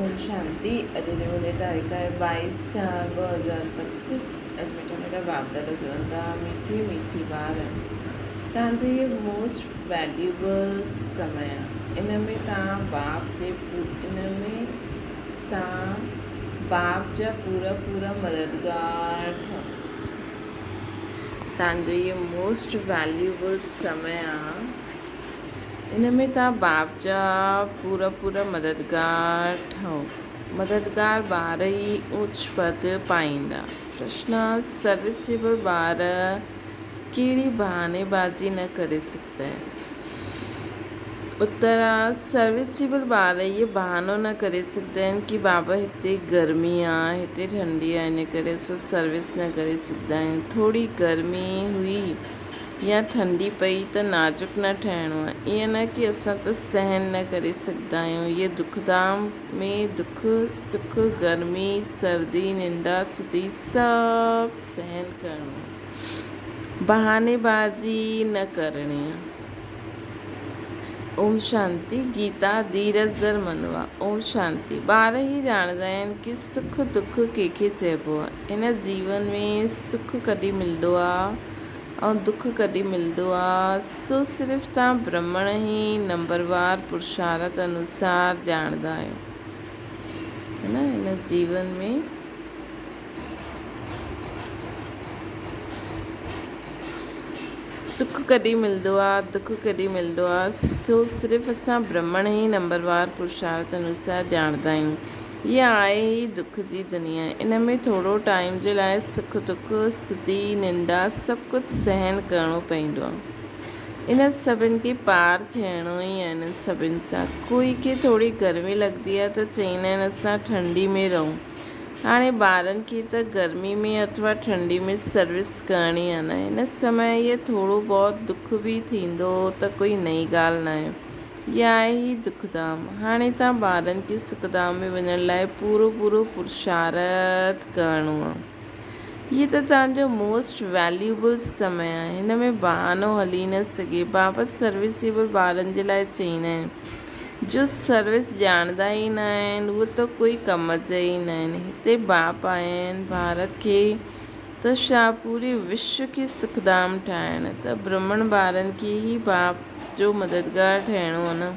اوم شانتي اڄ جي منهنجي تاريخ آهي 22 چار 2025 اڄ مٺا مٺا باپ دادا چون ٿا مٺي مٺي ٻار تان جو هي موسٽ ويليوبل سمي آ ان ۾ تان باپ تي ان ۾ تان باپ جا پورا پورا مددگار ٺهو تان جو هي موسٽ ويليوبل سمي آ ان ۾ توهان باپ جا پورا پورا مددگار ٺهو. مددگار ٻار ئي اوچ پد پائيندا. پرشن، سروسيبل ٻار ڪهڙي بهاني بازي نه ڪري سگهندا آهن؟ اتر، سروسيبل ٻار اهي بهانو نه ڪري سگهندا آهن ڪي بابا هتي گرمي آ، هتي ٺنڊي آ ان ڪري اسان سروس نه ڪري سگهندا آهيون. ٿوري گرمي هئي. يا ٺنڊي پئي ته نازڪ نه ٺهڻو آهي. ائين نه ڪي اسان ته سهن نه ڪري سگهندا آهيون. اهي دکڌام ۾ دک، سک، گرمي، سردي، ننڊا، ستي سڀ سهن ڪرڻو آهي. بهاني بازي نه ڪرڻي آهي. اوم شانتي گيتا ڌيرج ڌر منوا اوم شانتي ٻار هي ڄاڻندا آهن ڪي سک دک ڪنهن کي چئبو آهي. هن جيون ۾ سک ڪڏهن ملندو آهي ۽ دک ڪڏهن ملندو آ، سو صرف توهان برهمڻ ئي نمبروار پرشارت انوسار ڄاڻندا آهيو. هي نه هن جيون ۾ سک ڪڏهن ملندو آ، دک ڪڏهن ملندو آ، سو صرف اسان برهمڻ ئي نمبروار پرشارت انوسار ڄاڻندا آهيون. هيء آهي ئي دک جي دنيا. ان ۾ ٿورو ٽائيم جي لاء سک دک، ستي، ننڊا سڀ ڪجهه سهن ڪرڻو پوندو آهي. انهن سڀن کي پار ٿيڻو ئي آهي انهن سڀن سان. ڪوئي کي ٿوري گرمي لڳندي آهي ته چئيندا آهن اسان ٺنڊي ۾ رهون. هاڻي ٻارن کي ته گرمي ۾ اٿوا ٺنڊي ۾ سروس ڪرڻي آهي نه. هن سمي اهي ٿورو بهت دک به ٿيندو ته ڪوئي نئين ڳالهه ناهي. هي آهي ئي دکڌام. هاڻي توهان ٻارن کي سکڌام ۾ وڃڻ لاء پورو پورو پرشارٿ ڪرڻو آهي. هي ته توهان جو موسٽ ويليوبل سمي آهي. هن ۾ بهانو هلي نه سگهي. بابت سروسيبل ٻارن جي لاء چئيندا آهن. جو سروس ڄاڻندا ئي نه آهن، اهي ته ڪوئي ڪم جا ئي نه آهن. هتي باپ آيا آهن ڀارت کي ته ڇا پوري وشو کي سکڌام ٺاهڻ ته برهمڻ ٻارن کي ئي باپ جو مددگار ٺهڻو هو نه.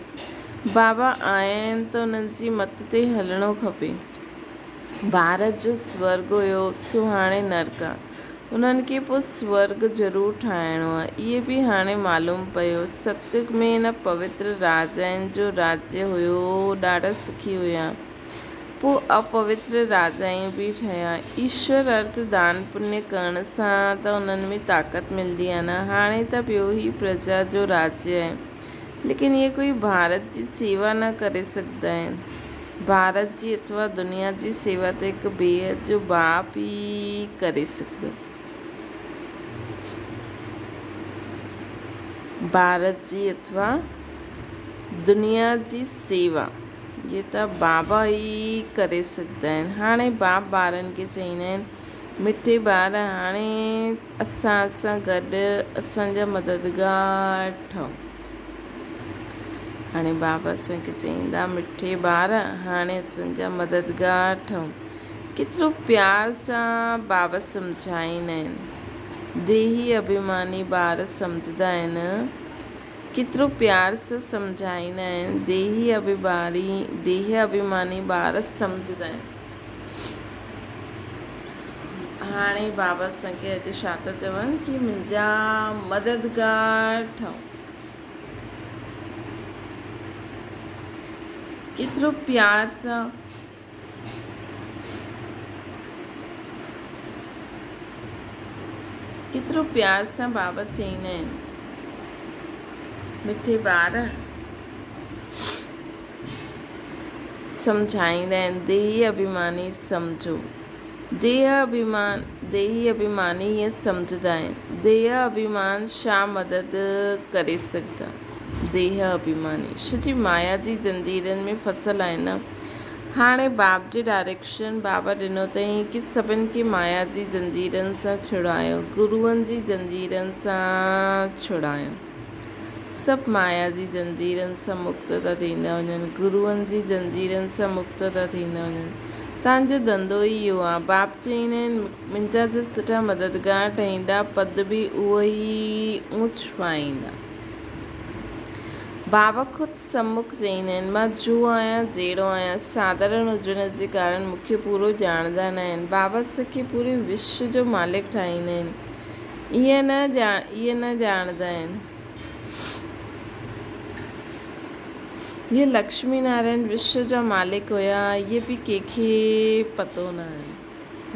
بابا آيا آهن ته انهن جي مت تي هلڻو کپي. ڀارت جو سورڳ هيو سو هاڻي نرڪ آ. انهن کي پوء سورڳ ضرور ٺاهڻو آ. اهي به هاڻي معلوم پيو. ستيگ ۾ ان پوتر راجائن جو راجيه هيو ڏاڍا سکي هيا. پوء اپوتر راجائون به ٺهيا. ايشور ارٿ دان پڃ ڪرڻ سان ته انهن ۾ طاقت ملندي آهي نه. هاڻي ته ٻيو هي پرجا جو راجيه آهي. ليڪن اهي ڪوئي ڀارت جي سيوا نه ڪري سگهندا آهن. ڀارت جي اٿوا دنيا جي سيوا ته هڪ بيحد جو باپ ئي ڪري سگهندو. ڀارت جي اٿوا دنيا جي سيوا. اهي ته بابا ئي ڪري سگهندا آهن. هاڻي باپ ٻارن کي چئيندا آهن، مٺي ٻار هاڻي اسان سان گڏ اسان جا مددگار ٺهو. هاڻي بابا اسان کي چئيندا، مٺي ٻار هاڻي اسان جا مددگار ٺهو. ڪيترو پيار سان بابا سمجهائيندا آهن. ديهي اڀيماني ٻار سمجهندا آهن. ڪيترو پيار سان سمجهائيندا آهن. ديهي اڀيماني ديهه اڀيماني ٻار سمجهندا آهن. هاڻي بابا اسان کي اڄ ڇا ٿا چون ڪي منهنجا مددگار ٺهو. ڪيترو پيار سان ڪيترو پيار سان بابا چئيندا آهن مٺي ٻار سمجهائيندا آهن ديهي اڀيماني سمجهو ديهه اڀيمان ديهي اڀيماني ائين سمجهندا آهن ديهه اڀيمان ڇا مدد ڪري سگهندا ديهه اڀيماني سڄي مايا جي زنجيرن ۾ ڦسل آهن نه هاڻي باپ جي ڊائريڪشن بابا ڏنو اٿئين ڪي سڀن کي مايا جي زنجيرن سان ڇڙايو، گروئن جي زنجيرن سان ڇڙايو. سڀ مايا جي زنجيرن سان مڪت ٿا ٿيندا وڃن، گروئن جي زنجيرن سان مڪت ٿا ٿيندا وڃن. توهان جو ڌنڌو ئي اهو آهي. باپ چئيندا آهن، منهنجا جو سٺا مددگار ٺهيندا، پد به اهو ئي اوچ پائيندا. بابا خود سمک چئيندا آهن، مان جو آهيان، جهڙو آهيان، ساڌارڻ هجڻ جي ڪارڻ مون کي پورو ڄاڻندا نه آهن. بابا اسان کي پوري وشو جو مالڪ ٺاهيندا آهن. ائين نه ائين نه ڄاڻندا آهن. اهي لڪشمي نارائڻ وشو جا مالڪ هيا، اهي به ڪنهن کي پتو نه آهي.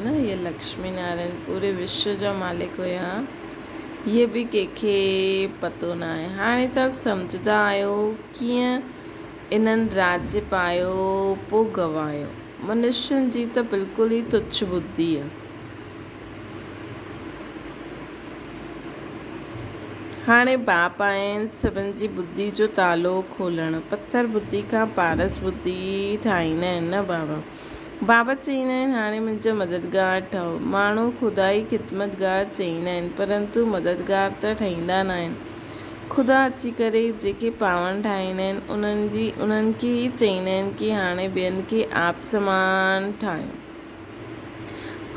نه اهي لڪشمي نارائڻ پوري وشو جا مالڪ هيا، اهي به ڪنهن کي پتو نه آهي. هاڻي توهان سمجهندا آهيو ڪيئن انهن راڄ پايو پوء گنوايو. منشين جي ته بلڪل ئي تڇ ٻڌي آهي. هاڻي باپ آهن سڀن جي ٻڌي جو تالو کولڻ. پٿر ٻڌي کان پارس ٻڌي ٺاهيندا آهن نه بابا. بابا چئيندا آهن هاڻي منهنجا مددگار ٺهو. ماڻهو خدائي خدمتگار چئيندا آهن پرنتو مددگار ته ٺهيندا ناهن. خدا اچي ڪري جيڪي پاوڻ ٺاهيندا آهن انهن جي انهن کي ئي چئيندا آهن ڪي هاڻي ٻين کي آپ سمان ٺاهيو.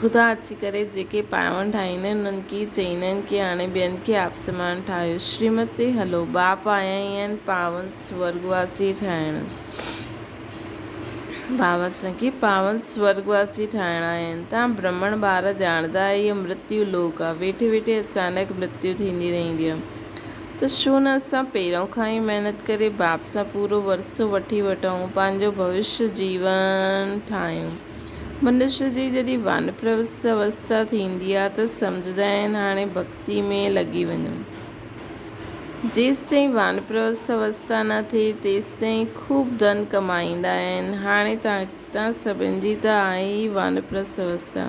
خدا اچي ڪري جيڪي پايون ٺاهيندا آهن انهن کي ئي چئيندا آهن ڪي هاڻي ٻين کي آپسمان ٺاهيو. شريمت تي هلو. باپ آيا ئي آهن پاون سورڳواسي ٺاهڻ. باپ اسان کي پاون سورڳواسي ٺاهڻ آيا آهن. توهان برهمڻ ٻار ڄاڻندا آهيو اهو مرتيو لوڪ آهي. ويٺي ويٺي اچانڪ مرتيو ٿيندي رهندي آهي. ته ڇو نه اسان پهريون کان ئي محنت ڪري باپ سان پورو ورثو وٺي وٺون، پنهنجو ڀوشيه جيون ٺاهيون. منشيء جي جڏهن وانپرست اوسٿا ٿيندي آهي ته سمجهندا آهن هاڻي ڀڳتي ۾ لڳي وڃون. جيستائين وانپرست اوسٿا نه ٿئي تيستائين خوب ڌن ڪمائيندا آهن. هاڻي توهان سڀن جي ته آهي ئي وانپرست اوسٿا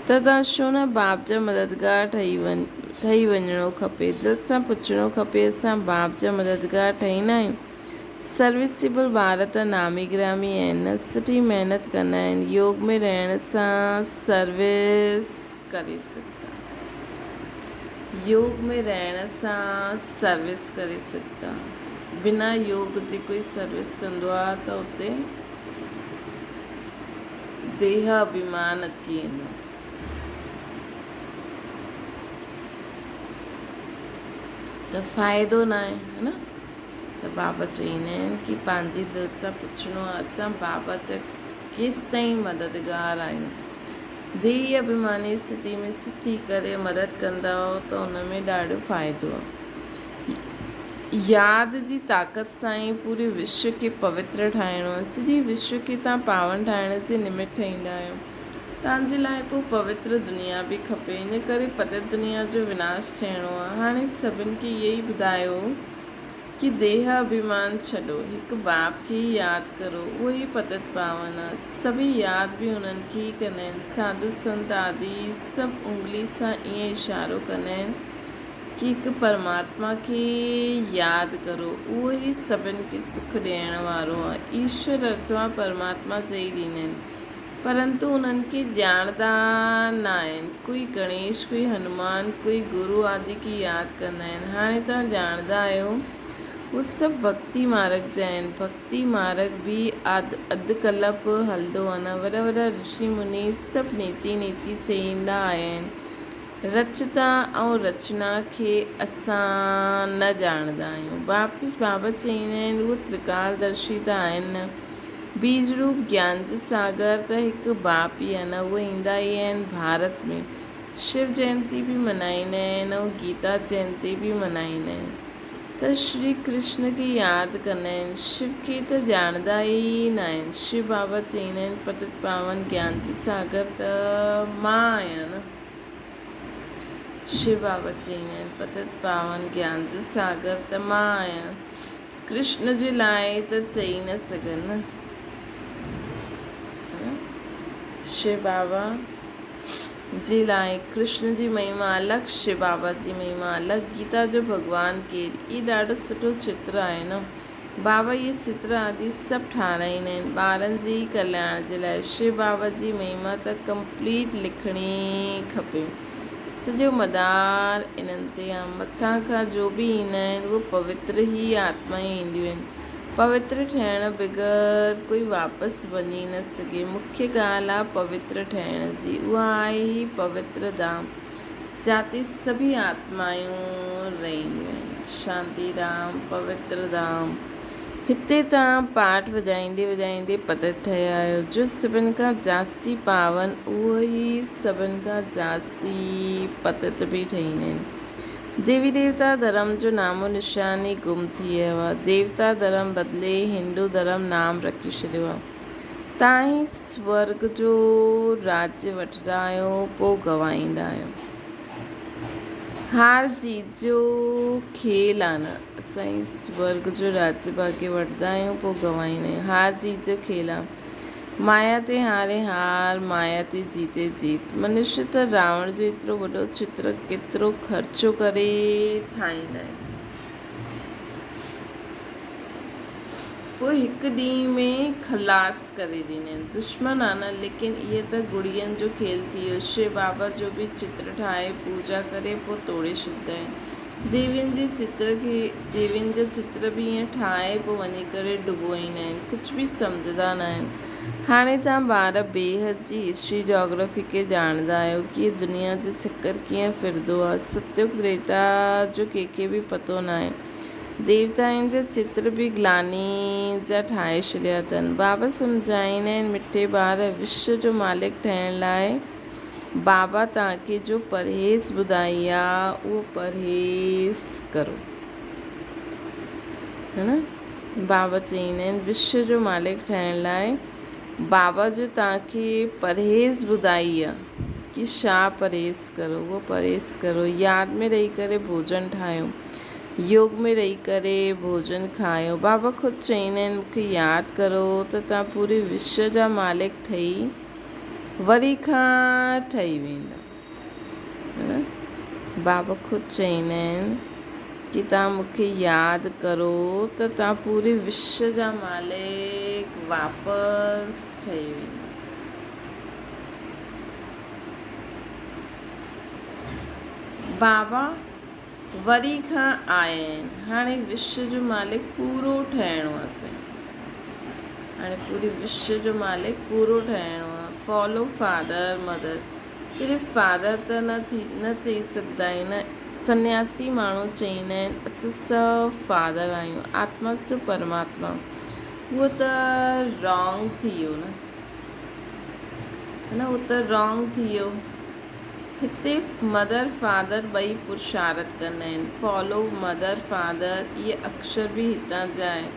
ته توهان ڇو نه باپ جا مددگار ٺهي وڃڻو کپي. دل سان پڇڻو کپي اسان باپ جا مددگار ٺهيندا آهيون؟ سروسيبل ٻار ته نامي گرامي آهن نه سٺي محنت ڪندا آهن يوگ ۾ رهڻ سان سروس ڪري سگهندا يوگ ۾ رهڻ سان سروس ڪري سگهندا بنا يوگ جي ڪوئي سروس ڪندو آهي ته اتي ديهه اڀيمان اچي ويندو آهي. ته فائدو ناهي ها نه ته بابا چئيندا آهن ڪي پنهنجي دل سان پڇڻو آهي اسان بابا جا ڪيستائين مددگار آهيون. ديهي اڀيماني اسٿتي ۾ سٿي ڪري مدد ڪندؤ ته ان ۾ ڏاڍو فائدو آهي. ياد جي طاقت سان ئي پوري وشو کي پوتر ٺاهڻو آهي. سڄي وشو کي توهان پاون ٺاهڻ جي نمت ٺاهيندا آهيو. توهان جي لاء پوء پوتر دنيا به کپي. ان ڪري پتت دنيا جو وناش ٿيڻو آهي. هاڻي سڀن کي اهو ئي ٻڌايو ڪي ديهه اڀيمان ڇڏو. هڪ باپ کي ئي ياد ڪرو. اهو ئي پتت پاون آهي. سڀئي ياد به انهن کي ئي ڪندا آهن. ساڌو سنت آدي سڀ انگلي سان ائين اشارو ڪندا آهن ڪي هڪ پرماتما کي ياد ڪرو. اهو ئي سڀن کي سک ڏيڻ وارو آهي. ايشور ارٿوا پرماتما چئي ڏيندا آهن. پرنتو انهن کي ڄاڻندا ناهن. ڪوئي گڻيش، ڪوئي هنومان، ڪوئي گرو آدي کي ياد ڪندا آهن. هاڻي توهان ڄاڻندا آهيو هو سڀ ڀڳتي مارگ جا آهن. ڀڳتي مارگ به اڌ ڪلپ هلندو آهي نه. وڏا وڏا رشي مني سڀ نيتي نيتي چئيندا آيا آهن. رچتا ۽ رچنا کي اسان نه ڄاڻندا آهيون. بابا چئيندا آهن اهي ترڪالدرشي ته آهن نه. بيج روپ گيان جي ساگر ته هڪ باپ ئي آهي نه اهي ايندا ئي آهن ڀارت ۾ شو جينتي به منائيندا آهن ۽ گيتا جينتي به منائيندا آهن ته شري ڪرشن کي ياد ڪندا آهن شو کي ته ڄاڻندا ئي نه آهن شو بابا چئيندا آهن پتت پاون گيان جي ساگر ته مان آهيان نه شو بابا چئيندا آهن پتت پاون گيان جي ساگر ته مان آهيان ڪرشن جي لاء ته چئي نه سگهن نه. شو بابا جي لاء ڪرشن جي مهما الڳ شو بابا جي مهما الڳ گيتا جو ڀڳوان ڪير هي ڏاڍو سٺو چتر آهي نه بابا اهي چتر آدي سڀ ٺاراهيندا آهن ٻارن جي ئي ڪلياڻ جي لاء شو بابا جي مهما ته ڪمپليٽ لکڻي کپي. سڄو مدار انهن تي آ. مٿان کان جو به ايندا آهن اهي پوتر ئي آتمائون اينديون آهن. پوتر ٺهڻ بغير ڪوئي واپس وڃي نه سگهي. مکيه ڳالهه آ پوتر ٺهڻ جي. اها آهي ئي پوتر ڌام جاتي سڀئي آتمائون رهنديون آهن. شانتي ڌام، پوتر ڌام. هتي توهان پاٺ وڄائيندي وڄائيندي پتت ٺهيا آهيو. جو سڀن کان جاستي پاون اهو ئي سڀن کان جاستي پتت به ٺهيندا آهن. ديوي ديوتا ڌرم جو نام و نشان ئي گم ٿي ويو آهي. ديوتا ڌرم بدلي هندو ڌرم نام رکي ڇڏيو آهي. توهان ئي سورڳ جو راجيه وٺندا آهيو پوء گنوائيندا آهيو. هار جيت جو کيل آ نه. اسان ئي سورڳ جو راجيه ڀاڳيه وٺندا آهيون پوء گنوائيندا آهيون. هار جيت جو کيل آ. مايا تي هاري هار، مايا تي جيتي جيت. منشيه ته راوڻ جو ايترو وڏو چتر ڪيترو خرچو ڪري ٺاهيندا آهن. پوء هڪ ڏينهن ۾ خلاص ڪري ڏيندا آهن. دشمن آ نه، ليڪن اهي ته گڙين جو کيل ٿي ويو. شو بابا جو به چتر ٺاهي پوڄا ڪري پوء توڙي ڇڏيندا آهن. ديوين جي چتر کي ديوين جو چتر به ائين ٺاهي پوء وڃي ڪري ڊبوئيندا آهن. ڪجهه به سمجهندا نه آهن. هاڻي توهان ٻار بيحد جي هسٽري جاگرافي کي ڄاڻندا آهيو ڪي هي دنيا جو چڪر ڪيئن ڦرندو آ. ستيوگ تريتا جو ڪنهن کي به پتو ناهي. ديوتائن جا چتر به گلاني جا ٺاهي ڇڏيا اٿن. بابا سمجهائيندا آهن مٺي ٻار وشو جو مالڪ ٺهڻ لاء بابا توهان کي جو پرهيز ٻڌائي آ اهو پرهيز ڪرو. ها نه بابا چئيندا آهن وشو جو مالڪ ٺهڻ لاء بابا جو توهان کي پرهيز ٻڌائي آ ڪي ڇا پرهيز ڪرو اهو پرهيز ڪرو ياد ۾ رهي ڪري ڀوڄن ٺاهيو. يوگ ۾ رهي ڪري ڀوڄن کايو. بابا خود چئيندا آهن مون کي ياد ڪرو ته توهان پوري وشو جا مالڪ ٺهي وري کان ٺهي ويندا. بابا خود چئيندا آهن ڪي توهان مون کي ياد ڪرو ته توهان پوري وشو جا مالڪ واپس ٺهي ويندا. بابا وري کان آيا آهن. هاڻي وشو جو مالڪ پورو ٺهڻو آهي اسان کي. هاڻي پوري وشو جو مالڪ پورو ٺهڻو آهي. فالو فادر مدر صرف فادر ته نه ٿي نه چئي سگهندا آهيون نه سنياسي ماڻهو چئيندا آهن اسان سڀ فادر آهيون آتما سو پرماتما اهو ته رانگ ٿي ويو نه نه اهو ته رانگ ٿي ويو. هتي مدر فادر ٻئي پرشارت ڪندا آهن. فالو مدر فادر اهي اڪشر به هتان جا آهن.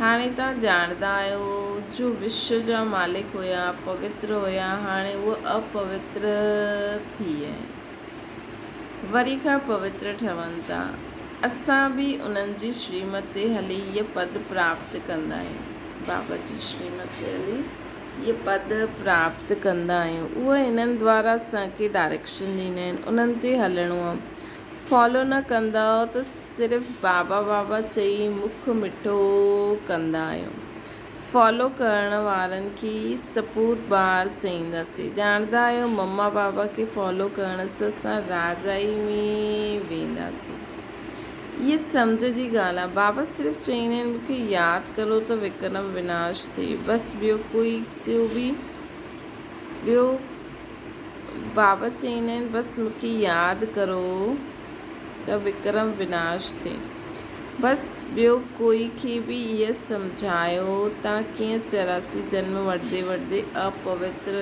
هاڻي توهان ڄاڻندا آهيو جو وشو جا مالڪ هيا، پوتر هيا، هاڻي اهي اپوتر ٿي ويا آهن. وري کان پوتر ٺهن ٿا. اسان به انهن جي شريمت تي هلي هيء پد پراپت ڪندا آهيون. بابا جي شريمت تي هلي. اهي پد پراپت ڪندا آهيون اهي انهن دوارا اسان کي ڊائريڪشن ڏيندا آهن انهن تي هلڻو آهي فالو نه ڪندؤ ته صرف بابا بابا چئي مک مٺو ڪندا آهيو فالو ڪرڻ وارن کي ئي سپوت ٻار چئينداسين ڄاڻندا آهيو مما بابا کي فالو ڪرڻ سان اسان راجائي ۾ وينداسين. اها سمجهه جي ڳالهه آهي. بابا صرف چئيندا آهن مون کي ياد ڪرو ته وڪرم وناش ٿئي. بس ٻيو ڪوئي جو به ٻيو بابا چئيندا آهن بس مون کي ياد ڪرو ته وڪرم وناش ٿئي. بس ٻيو ڪوئي کي به اها سمجهايو تان ڪيئن 84 جنم وٺندي وٺندي اپوتر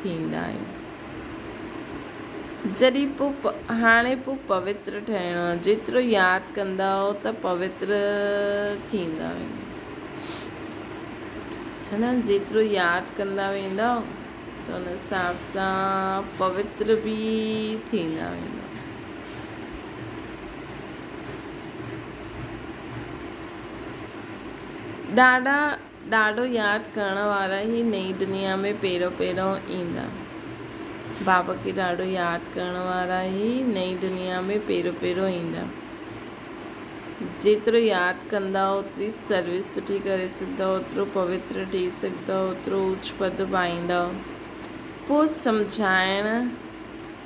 ٿيندا آهيون. جڏهن پوء هاڻي پوء پوتر ٺهڻو آهي. جيترو ياد ڪندؤ ته پوتر ٿيندا ويندؤ. ها نه جيترو ياد ڪندا ويندؤ ته ان حساب سان پوتر به ٿيندا ويندؤ. ڏاڍا ڏاڍو ياد ڪرڻ وارا هي نئين دنيا ۾ پهريون پهريون ايندا. بابا کي ڏاڍو ياد ڪرڻ وارا هي نئين دنيا ۾ پهريون پهريون ايندا. جيترو ياد ڪندا اوتري سروس سٺي ڪري سگهندا اوترو پوتر ٺهي سگهندا اوترو اوچ پد پائيندا. پوء سمجهائڻ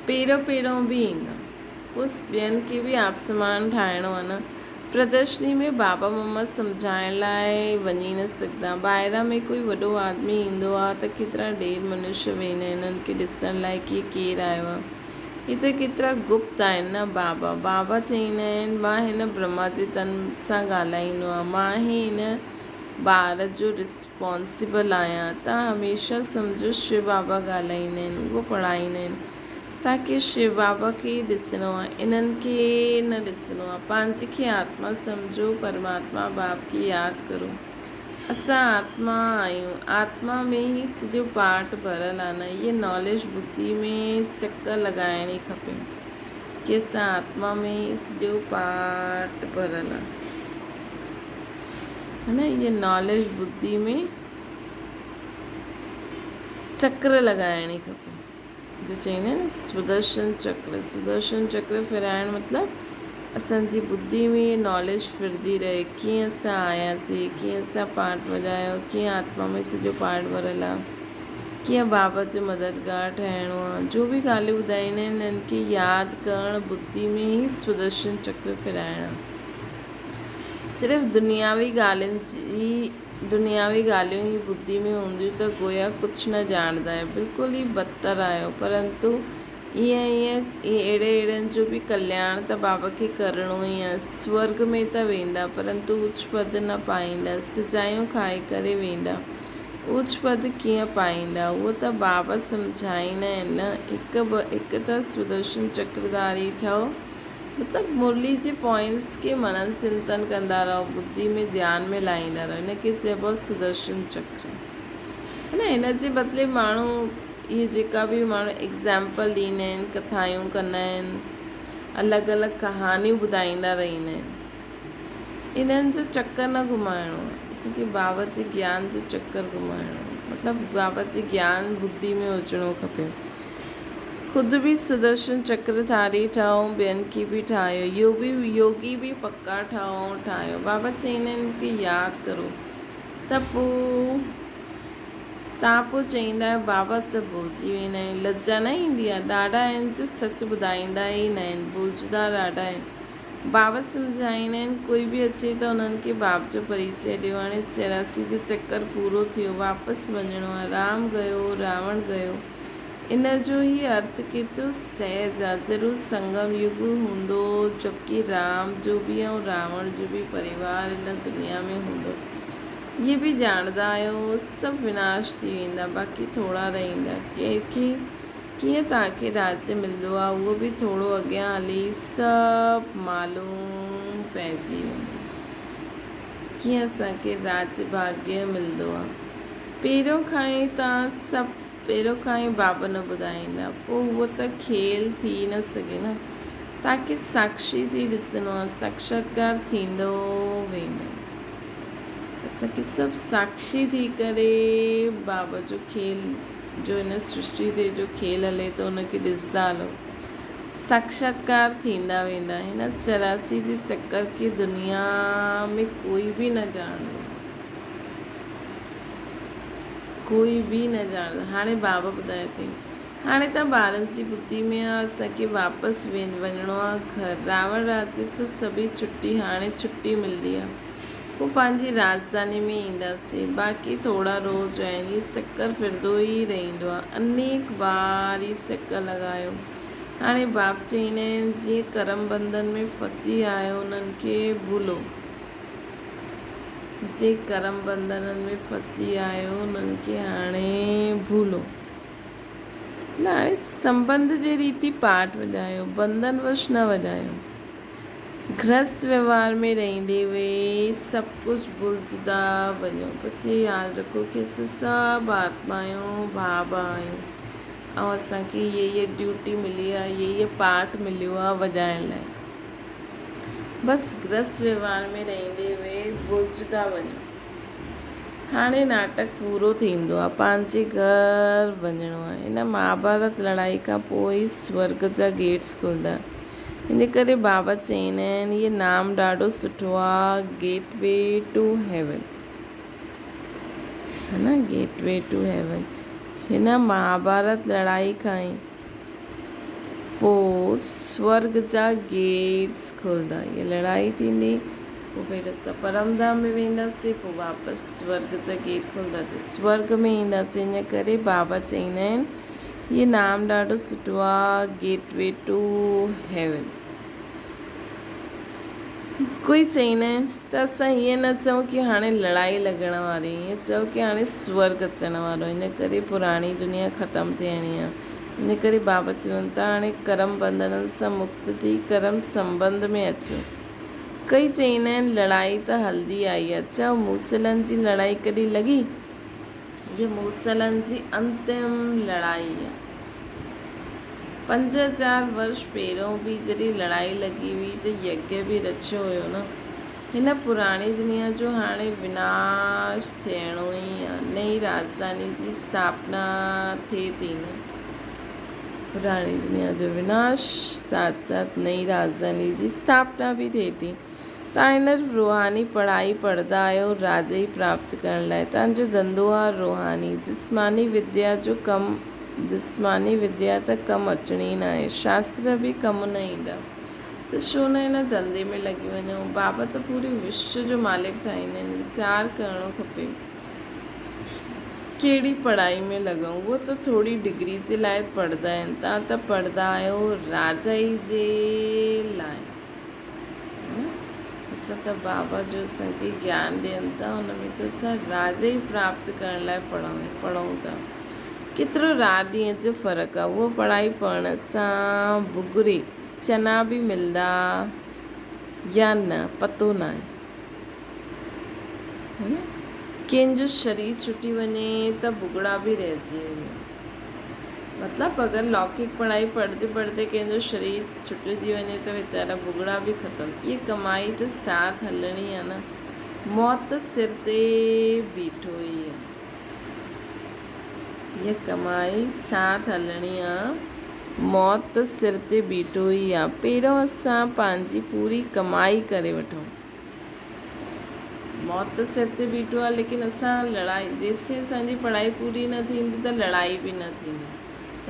پهريون پهريون به ايندا. پوء ٻين کي به آپسمان ٺاهڻو آهي نه. پردرشني ۾ بابا ماما سمجهائڻ لاء وڃي نه سگهندا. ٻاهران ۾ ڪوئي وڏو آدمي ايندو آهي ته ڪيترا ڍير منشيه ويندا آهن انهن کي ڏسڻ لاء ڪي ڪير آيو آهي. هي ته ڪيترا گپت آهن نه بابا. بابا چئيندا آهن مان هن برهما جي تن سان ڳالهائيندو آهيان. مان ئي هن ٻار جو رسپانسبل آهيان. توهان هميشه سمجهو شو بابا ڳالهائيندا آهن، اهو پڙهائيندا آهن. توهان کي شو بابا کي ئي ڏسڻو آهي، انهن کي نه ڏسڻو آهي. پنهنجي کي آتما سمجهو، پرماتما باپ کي ياد ڪرو. اسان آتما آهيون، آتما ۾ ئي سڄو پاٺ ڀريل آهي نه. هيء ناليج ٻڌي ۾ چڪر لڳائڻي کپي ڪي اسان آتما ۾ ئي سڄو پاٺ ڀريل آهي. نه هيء ناليج ٻڌي ۾ چڪر لڳائڻي کپي. جو چئيندا آهن نه سدرشن چڪر، سدرشن چڪر ڦيرائڻ مطلب اسان جي ٻڌي ۾ ناليج ڦرندي رهي ڪيئن اسان آياسين ڪيئن اسان پاٺ وڄايو ڪيئن آتما ۾ سڄو پاٺ ڀريل آهي ڪيئن بابا جو مددگار ٺهڻو آهي جو به ڳالهيون ٻڌائيندا آهن انهن کي ياد ڪرڻ ٻڌي ۾ ئي سدرشن چڪر ڦيرائڻ صرف دنياوي ڳالهين جي دنياوي ڳالهيون ئي ٻڌي ۾ هونديون ته گويا ڪجهه نه ڄاڻندا آهيو، بلڪل ئي بدتر آهيو، پرنتو ائين ائين اهڙي اهڙن جو به ڪلياڻ ته بابا کي ڪرڻو ئي آهي. سورڳ ۾ ته ويندا، پرنتو اوچ پد نه پائيندا، سزايون کائي ڪري ويندا. اوچ پد ڪيئن پائيندا؟ اهو ته بابا سمجهائيندا آهن نه، هڪ ٻه هڪ ته سدرشن چڪرڌاري ٺهو، مطلب مرلي جي پوائنٽس کي منن چنتن ڪندا رهو، ٻڌي ۾ ڌيان ۾ لائيندا رهو، ان کي چئبو آهي سدرشن چڪر. ها نه هن جي بدلي ماڻهو اهي جيڪا به ماڻهو ايگزامپل ڏيندا آهن، ڪٿايون ڪندا آهن، الڳ الڳ ڪهاڻيون ٻڌائيندا رهندا آهن، انهن جو چڪر نه گهمائڻو آهي، اسان کي بابا جي گيان جو چڪر گهمائڻو آهي، مطلب بابا جي گيان ٻڌي ۾ هجڻو کپي. خود به سدرشن چڪر ڌاري ٺهو ٻين کي به ٺاهيو. يوگي يوگي به پڪا ٺهو ۽ ٺاهيو. بابا چئيندا آهن مون کي ياد ڪرو ته پوء تان پوء چئيندا آهيو بابا سڀ ڀلجي ويندا آهيون. لڄا نه ايندي آهي. ڏاڍا آهن جو سچ ٻڌائيندا ئي نه آهن. ڀلجدا ڏاڍا آهن. بابا سمجهائيندا آهن ڪوئي به اچي ته انهن کي باب جو پريچئه ڏيو. هاڻي 84 جو چڪر پورو ٿيو. واپس وڃڻو آهي. رام گيو راوڻ گيو. ان جو هي ارٿ ڪيترو سهج آ، ضرور سنگم يگ هوندو جبڪه رام جو به ۽ راوڻ جو به پريوار هن دنيا ۾ هوندو. اهي به ڄاڻندا آهيو سڀ وناش ٿي ويندا باقي ٿورا رهندا. ڪنهن کي ڪيئن توهان کي راجيه ملندو آ اهو به ٿورو اڳيان هلي سڀ معلوم پئجي ويندو. ڪيئن اسان کي راجيه ڀاگيه ملندو آ. پهريون کان ئي توهان سڀ پهريون کان ئي باب نه ٻڌائيندا پوء اهو ته کيل ٿي نه سگهي نه. توهان کي ساکشي ٿي ڏسڻو آهي، ساکشاتڪار ٿيندو ويندو. اسان کي سڀ ساکشي ٿي ڪري باب جو کيل جو هن سرشٽي تي جو کيل هلي ٿو ان کي ڏسندا هلو. ساکشاتڪار ٿيندا ويندا. هن 84 جي چڪر کي دنيا ۾ ڪوئي به نه ڄاڻندو. ڪوئي به نه ڄاڻندو. هاڻي بابا ٻڌايو اٿئي. هاڻي ته ٻارن جي ٻڌي ۾ آ، اسان کي واپس وڃڻو آ گهر. راوڻ راجيه سان سڀئي ڇٽي هاڻي ڇٽي ملي آ. پوء پنهنجي راڄڌاني ۾ اينداسين. باقي ٿورا روز آهن. هي چڪر ڦرندو ئي رهندو آ. انيڪ بار هي چڪر لڳايو. هاڻي باپ چئيندا آهن، جيئن ڪرم بنڌن ۾ ڦسي آيو انهن کي ڀلو. جي ڪرم بنڌنن ۾ ڦسي آهيو انهن کي هاڻي ڀولو. نه هاڻي سنٻنڌ جي ريتي پاٺ وڄايو، بنڌن وش نه وڄايو. گرهست وهنوار ۾ رهندي اهي سڀ ڪجهه ڀلجندا وڃو. بس هي ياد رکو ڪي اسين سڀ آتما آهيون، ڀاء ڀاء آهيون ۽ اسان کي هيء هيء ڊيوٽي ملي آهي، هيء هيء پاٺ مليو آهي وڄائڻ لاء. بس گرهست وهنوار ۾ رهندي اهي ڀلجندا وڃو. هاڻي ناٽڪ پورو ٿيندو آ، پنهنجي گهر وڃڻو آ. هن مهاڀارت لڙائي کان پوء ئي سورڳ جا گيٽس کلندا. ان ڪري بابا چئيندا آهن، هيء نام ڏاڍو سٺو آ، گيٽ وي ٽو هيون. ها نه گيٽ وي ٽو هيون. هن مهاڀارت لڙائي کان ئي. پوء سورڳ جا گيٽس کلندا. هيء لڙائي ٿيندي، پوء ڀير اسان پرم ڌام ۾ وينداسين، پوء واپس سورڳ جا گيٽ کلندا ته سورڳ ۾ اينداسين. ان ڪري بابا چئيندا آهن، هيء نام ڏاڍو سٺو آ، گيٽ وي ٽو هيون. ڪوئي چئيندا آهن ته اسان هيئن نه چئون ڪي هاڻي لڙائي لڳڻ واري، هيئن چئو ڪي هاڻي سورڳ اچڻ وارو، ان ڪري پراڻي دنيا ختم ٿيڻي آ. ان ڪري بابا چون ٿا هاڻي ڪرم بنڌنن سان مڪت ٿي ڪرم سنٻنڌ ۾ اچو. ڪئي چئيندا آهن لڙائي ته هلدي آئي آ، چئو موسلن جي لڙائي ڪڏهن لڳي؟ هيء موسلن جي انتم لڙائي آ. 5000 ورش پهريون به جڏهن لڙائي لڳي هئي ته يگيه به رچيو هيو نه. هن پراڻي دنيا جو هاڻي وناش ٿيڻو ئي آ. نئين راڄڌاني جي اسٿاپنا ٿئي ٿي نه. پراڻي دنيا جو وناش ساٿ ساٿ نئين راڄڌاني جي اسٿاپنا به ٿئي ٿي. توهان هينئر روحاني پڙهائي پڙهندا آهيو راجئي پراپت ڪرڻ لاء. توهان جو ڌنڌو آ روحاني. جسماني وديا جو ڪم جسماني وديا ته ڪم اچڻي ئي ناهي. شاستر به ڪم نه ايندا. ته ڇو نه هن ڌنڌي ۾ لڳي وڃون. بابا ته پوري وشو جو مالڪ ٺاهيندا آهن. ويچار ڪرڻو کپي. ڪهڙي پڙهائي ۾ لڳون. اهو ته ٿوري ڊگري جي لاء پڙهندا آهن. توهان ته پڙهندا آهيو راجائي جي لاء. اسان ته بابا جو اسان کي گيان ڏين ٿا ان ۾ ته اسان راجائي پراپت ڪرڻ لاء پڙهون ٿا. ڪيترو رات ڏينهن جو فرق آهي. اهو پڙهائي پڙهڻ سان بگڙي چنا به ملدا يا نه پتو ناهي. ڪنهن جو شرير ڇٽي وڃي ته بگڙا به رهجي وڃن. مطلب اگر لوڪڪ پڙهائي پڙهندي پڙهندي ڪنهن جو شرير ڇٽجي وڃي ته ويچارا بگڙا به ختم. اها ڪمائي ته ساٿ هلڻي آ نه. موت ته سر تي بيٺو ئي آ. اها ڪمائي ساٿ هلڻي آ. موت ته سر تي بيٺو ئي آ. پهريون اسان پنهنجي پوري ڪمائي ڪري وٺون. موت ته سر تي بيٺو آهي ليڪن اسان لڙائي جيستائين اسان جي پڙهائي پوري نه ٿيندي ته لڙائي به نه ٿيندي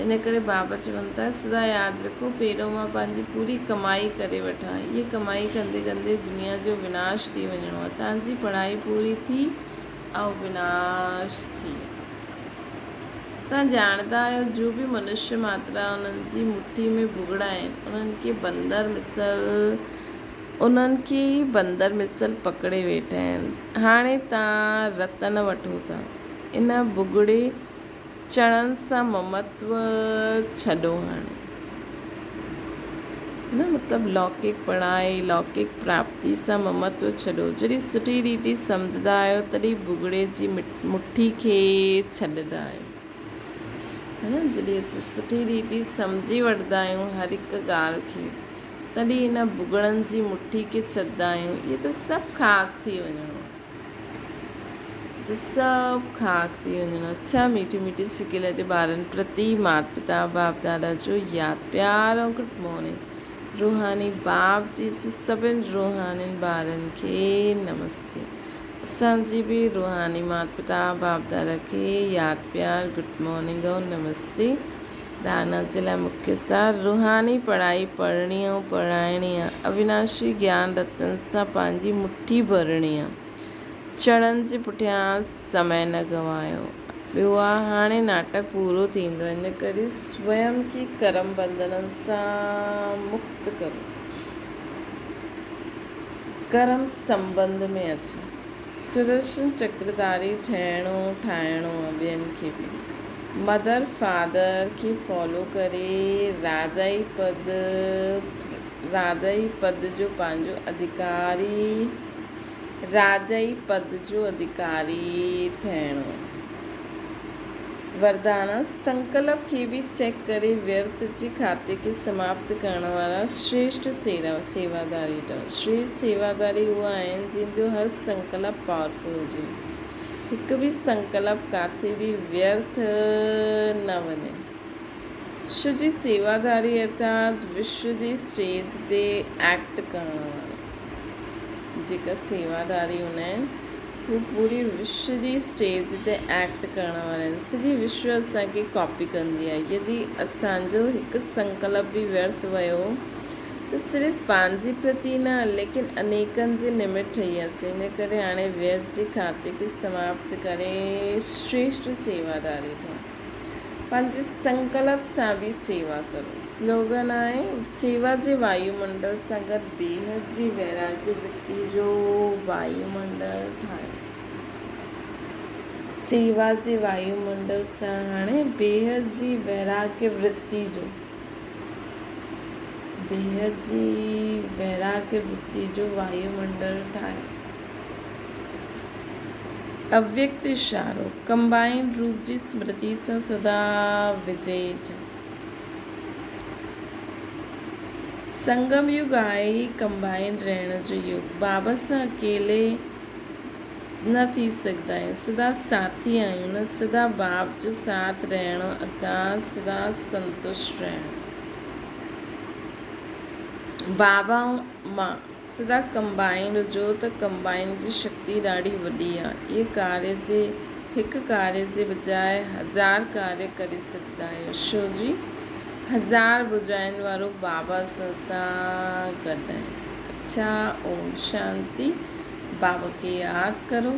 ان ڪري بابا چون ٿا سدا ياد رکو پهريون مان پنهنجي پوري ڪمائي ڪري وٺان هيء ڪمائي ڪندي ڪندي دنيا جو وناش ٿي وڃڻو آهي تان جي پڙهائي پوري ٿي ۽ وناش ٿي تان ڄاڻندا آهيو جو به منشيه ماترا انهن جي مٺي ۾ ڀڳڙا آهن انهن کي بندر مثل انهن کي ئي بندر مثل پڪڙي ويٺا آهن. هاڻي تان رتن وٺو ٿا. ان بگڙي چڻن سان ممتو ڇڏو هاڻي. نه مطلب لوڪڪ پڙهائي، لوڪڪ پراپتي سان ممتو ڇڏو. جڏهن سٺي ريتي سمجهندا آهيو تڏهن بگڙي جي مٺي کي ڇڏندا آهيو. جڏهن اسين سٺي ريتي سمجهي وٺندا آهيون هر هڪ ڳالهه کي. تڏهن ان ڀڳڙن جي مٺي کي ڇڏندا آهيون. اهي ته سڀ خاڪ ٿي وڃڻو آهي. ته سڀ خاڪ ٿي وڃڻو آهي. اڇا ميٺي ميٺي سڪيل جي ٻارن پرتي مات پتا باپ دادا جو ياد پيار ۽ گڊ مارننگ روحاني باپ جي سڀن روحانين ٻارن کي نمستي اسان جي به روحاني مات پتا باپ دادا کي ياد پيار گڊ مارننگ ۽ نمستي. دانا جي لاء مکيه سار روحاني پڙهائي پڙهڻي ۽ پڙهائڻي آ. اويناشي گيان رتن سان پنهنجي مٺي ڀرڻي آ. چڻن جي پٺيان سمي نه گنوايو. ٻيو آ هاڻي ناٽڪ پورو ٿيندو ان ڪري سويم کي ڪرم بنڌنن سان مڪت ڪريو. ڪرم سنٻنڌ ۾ اچي. سدرشن چڪرڌاري ٺهڻو ٺاهڻو آ ٻين کي به. مدر فادر کي فالو ڪري راجائي پد راجائي پد جو پنهنجو اڌڪاري راجائي پد جو اڌڪاري ٺهڻو آ. وردانا، سنڪلپ کي به چيڪ ڪري ويرٿ جي کاتي کي سماپت ڪرڻ وارا شريشٺ سيواداري ٺهو. شريشٺ سيواداري اهي آهن جن جو هر سنڪلپ پاورفل هجي. هڪ به سنڪلپ ڪاٿي به ويرٿ نه وڃي. شو جي سيواداري ارٿات وشو جي اسٽيج تي ايڪٽ ڪرڻ وارا جيڪا سيواداري هوندا آهن. هو پوري وشو جي اسٽيج تي ايڪٽ ڪرڻ وارا آهن. سڄي وشو اسان کي ڪاپي ڪندي آهي. يدي اسان جو هڪ سنڪلپ به ويرٿ ويو ته صرف پنهنجي پرتي نه ليڪن انيڪن جي نمت ٺهي وياسين. ان ڪري هاڻي ويرٿ جي کاتي کي سماپت ڪري شريشٽ سيواداري ٺهو. پنهنجي سنڪلپ سان به سيوا ڪرو. سلوگن آهي، سيوا جي وايو منڊل سان گڏ بيحد جي ويراڳي ورتي جو وايو منڊل ٺاهيو. سيوا جي وايو منڊل سان هاڻي بيحد جي ويراڳي ورتي جو بيحد جي ويراڳي ورتي جو وايو منڊل ٺاهيو. اويڪت اشارو، ڪمبائنڊ روپ جي سمرتي سان سدا وجئي ٺهه. سنگم يگ آهي ئي ڪمبائنڊ رهڻ جو يگ. بابا سان اڪيلي نه ٿي سگهندا آهيون. سدا ساٿي آهيون نه. سدا باپ جو ساٿ رهڻو ارٿات سدا سنتشٽ رهڻو. بابا ۽ مان سدا ڪمبائنڊ هجو ته ڪمبائنڊ جي شڪتي ڏاڍي وڏي آ. اهي ڪاري جي هڪ ڪاري جي بجاء هزار ڪاري ڪري سگهندا آهيو. شو جي هزار ڀجائن وارو بابا اسان سان گڏ آهي. اڇا اوم شانتي. بابا کي ياد ڪرو.